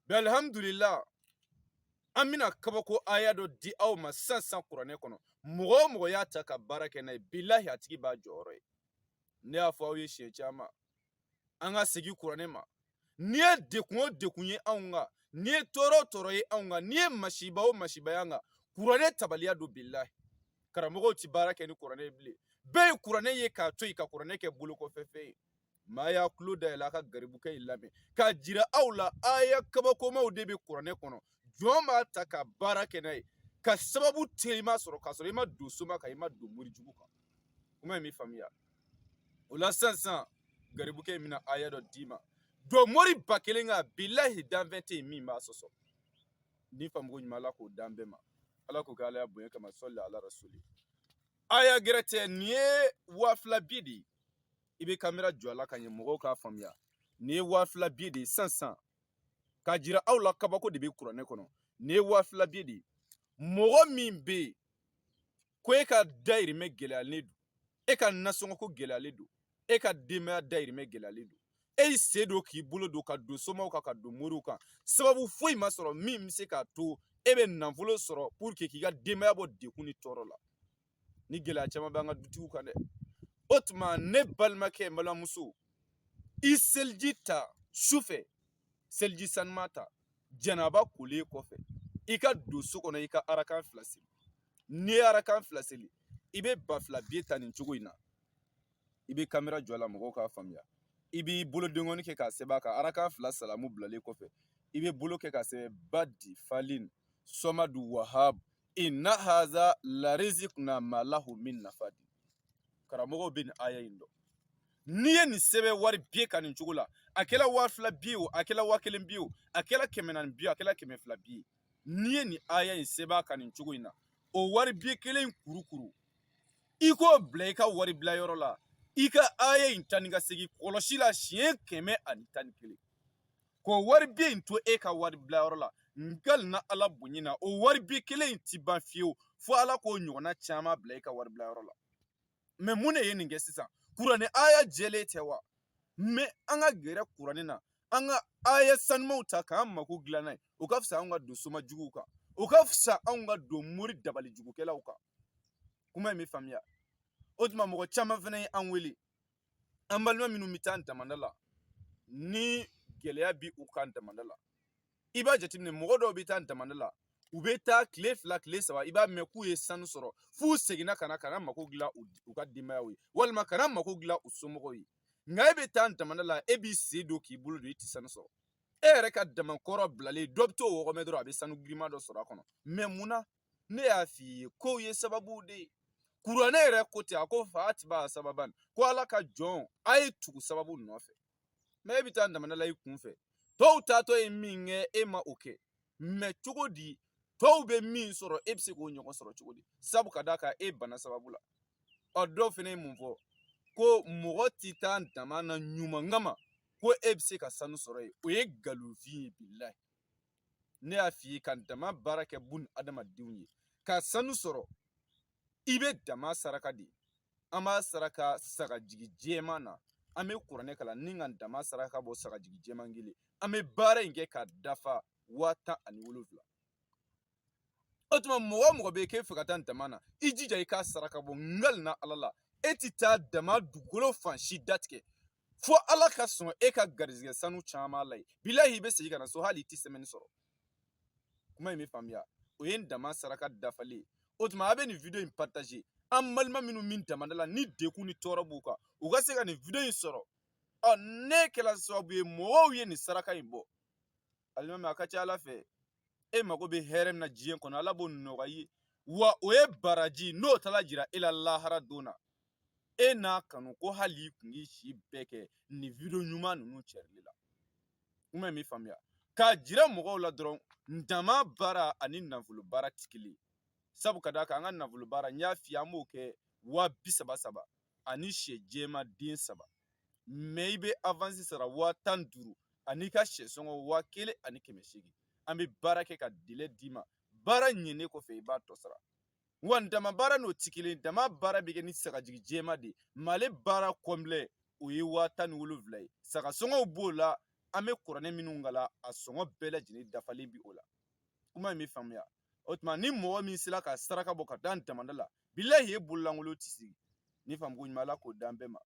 Bi alihamudulila, an bɛna kabako aya dɔ di aw ma sisan sisan kuranɛ kɔnɔ. Mɔgɔ o mɔgɔ y'a ta ka baara kɛ n'a ye, bilahi, a tigi b'a jɔyɔrɔ ye. Ne y'a fɔ aw ye siɲɛ caman, an ka segin kuranɛ ma. N'i ye dekun o dekun ye anw kan, n'i ye tɔɔrɔ o tɔɔrɔ ye anw kan, n'i ye masiba o masiba ye an kan, kuranɛ tabaliya don. Bilahi, karamɔgɔw ti baara kɛ ni kuranɛ ye bilen. Bɛɛ ye kuranɛ ye k'a to yen ka kuranɛ kɛ bolokɔfɛfɛn ye. Maa y'a tulo dayɛlɛ a ka garibukɛ in lamɛn k'a jira aw la, aya kabakomaw de bɛ kuranɛ kɔnɔ. Jɔn b'a ta ka baara kɛ n'a ye ka sababu telima sɔrɔ k'a sɔrɔ i ma don soma kan, i ma don morijugu kan. Kuma in bɛ faamuya o la. Sisan sisan, garibukɛ in bɛna aya dɔ d'i ma. Don mori 1000 kan, bilahi, danfɛn tɛ yen min b'a sɔsɔ. Ni faamuko ɲuman, Ala k'o d'an bɛɛ ma. Ala k'o kɛ Ala ya bonya kama. Sɔli ala rasuli. Aya gɛrɛ tɛ nin ye, 2000 bi de ye. I bɛ kamera jɔ a la ka ɲɛ, mɔgɔw k'a faamuya. Nin ye 2000 bi de ye. Sisan sisan, k'a jira aw la, kabako de bɛ kuranɛ kɔnɔ. Nin ye 2000 bi de ye. Mɔgɔ min bɛ yen ko e ka dayirimɛ gɛlɛyalen don, e ka nasɔngɔ ko gɛlɛyalen don, e ka denbaya dayirimɛ gɛlɛyalen don, e y'i sen don k'i bolo don ka don somaw kan, ka don moriw kan, sababu foyi ma sɔrɔ min bɛ se k'a to e bɛ nafolo sɔrɔ pour que k'i ka denbaya bɔ degun ni tɔɔrɔ la. Ni gɛlɛya caman b'an ka dutigiw kan dɛ. O tuma, ne balimakɛ, n balimamuso, i seliji ta su fɛ, seliji sanuma ta janaba kolen kɔfɛ, i ka don so kɔnɔ, i ka arakan fila seli. N'i ye arakan fila seli, i bɛ 2000 biye ta nin cogo in na. I bɛ kamera jɔ a la, mɔgɔw k'a faamuya. I b'i bolodenkɔni kɛ k'a sɛbɛn a kan. Arakan fila salamu bilalen kɔfɛ, i bɛ bolo kɛ k'a sɛbɛn: badi falin sɔmadu wahab inna haza larizikuna malahu min nafadi. Karamɔgɔw bɛ nin aya in dɔn. N'i ye nin sɛbɛn wari biye kan nin cogo la, a kɛla 2000 biye o, a kɛla 1000 biye o, a kɛla 400 biye o, a kɛla 200 biye, n'i ye nin aya in sɛbɛn a kan nin cogo in na, o wari biye kelen in kurukuru, i k'o bila i ka wari bila yɔrɔ la. I ka aya in taa ni ka segin kɔlɔsi la siɲɛ 111, k'o wari biye in to e ka wari bila yɔrɔ la. N kalina Ala bonya na, o wari biye kelen in ti ban fiyewu fo Ala k'o ɲɔgɔnna caman bila i ka wari bila yɔrɔ la. Mɛ mun de ye nin kɛ sisan? Kuranɛ aya jɛlen tɛ wa? Mɛ an ka gɛrɛ kuranɛ na, an ka aya sanumaw ta k'an mako dilan n'a ye. O ka fisa anw ka don soma juguw kan, o ka fisa anw ka don mori dabali jugukɛlaw kan. Kuma in bɛ faamuya. O tuma, mɔgɔ caman fana ye an wele, an balima minnu bɛ taa damanda la, ni gɛlɛya bi u kan damanda la. I b'a jateminɛ, mɔgɔ dɔw bɛ taa damanda la, u bɛ taa tile 2, tile 3, i b'a mɛn k'u ye sanu sɔrɔ, f'u seginna ka na ka na mako dilan u ka denbayaw ye, walima ka na mako dilan u somɔgɔw ye. Nka e bɛ taa damanda la, e b'i sen don k'i bolo don, i tɛ sanu sɔrɔ. E yɛrɛ ka damakɔrɔ bilalen, dɔ bɛ t'o wɔgɔmɛ dɔrɔn, a bɛ sanu girinman dɔ sɔrɔ a kɔnɔ. Mɛ mun na? Ne y'a f'i ye kow ye sababuw de ye. Kuranɛ yɛrɛ ko ten, a ko faatiba sababan, ko Ala ka jɔn, a ye tugu sababu nɔfɛ. Mɛ e bɛ taa damanda la i kun fɛ, tɔw taatɔ ye min kɛ, e ma o kɛ. Mɛ cogo di tɔw bɛ min sɔrɔ, e bɛ se k'o ɲɔgɔn sɔrɔ cogo di? Sabu ka d'a kan e banna sababu la. Ɔ, dɔw fana ye mun fɔ? Ko mɔgɔ ti taa dama na ɲuman kama ko e bɛ se ka sanu sɔrɔ yen. O ye nkalonfin ye, bilahi. Ne y'a f'i ye, ka dama baara kɛ bun adamadenw ye ka sanu sɔrɔ, i bɛ dama saraka de. An b'a saraka sagajigi jɛman na. An bɛ kuranɛ kalan ni ka dama saraka bɔ sagajigi jɛman kelen. An bɛ baara in kɛ ka dafa 17,000. O tuma, mɔgɔ o mɔgɔ bɛ yen k'e fɛ ka taa dama na, i jija i k'a saraka bɔ. N kalina Ala la, e ti taa dama dugukolo fan si datigɛ fo Ala ka sɔn e ka garizigɛ sanu caman la ye. Bilahi, i bɛ segin ka na so, hali i ti sɛmɛni sɔrɔ. Kuma in bɛ faamuya. O ye n dama saraka dafalen ye. O tuma, a bɛ nin video in partager an balima minnu min damanda la, ni degun ni tɔɔrɔ b'u kan, u ka se ka nin video in sɔrɔ. Ɔ, ne kɛla sababu ye mɔgɔw ye nin saraka in bɔ. Alimami, a ka ca Ala fɛ, e mago bɛ hɛrɛ min na diɲɛ kɔnɔ, Ala b'o nɔgɔya i ye. Wa o ye baraji n'o taara jira e la lahara don na, e n'a kanu ko hali i kun k'i si bɛɛ kɛ nin video ɲuman ninnu cɛrili la. Kuma in bɛ faamuya. K'a jira mɔgɔw la dɔrɔn, dama baara ani nafolo baara ti kelen ye. Sabu ka d'a kan an ka nafolo baara, n y'a f'i ye, an b'o kɛ 30,000 saba ani sɛ jɛman den saba. Mɛ i bɛ avansi sara 15,000 ani ka sɛ sɔngɔ 1800. An bɛ baara kɛ ka délai d'i ma. Baara ɲɛnen kɔfɛ, i b'a tɔ sara. Wa dama baara n'o ti kelen. Dama baara bɛ kɛ ni sagajigi jɛman de ye, mɛ ale baara complet, o ye 17,000 ye. Saga sɔngɔw b'o la. An bɛ kuranɛ minnu kalan, a sɔngɔ bɛɛ lajɛlen dafalen bi o la. Kuma in bɛ faamuya. O tuma, ni mɔgɔ min sera ka saraka bɔ ka da damanda la, bilahi, e bololankolon tɛ sigi. Ni faamuko ɲuman, Ala k'o d'an bɛɛ ma.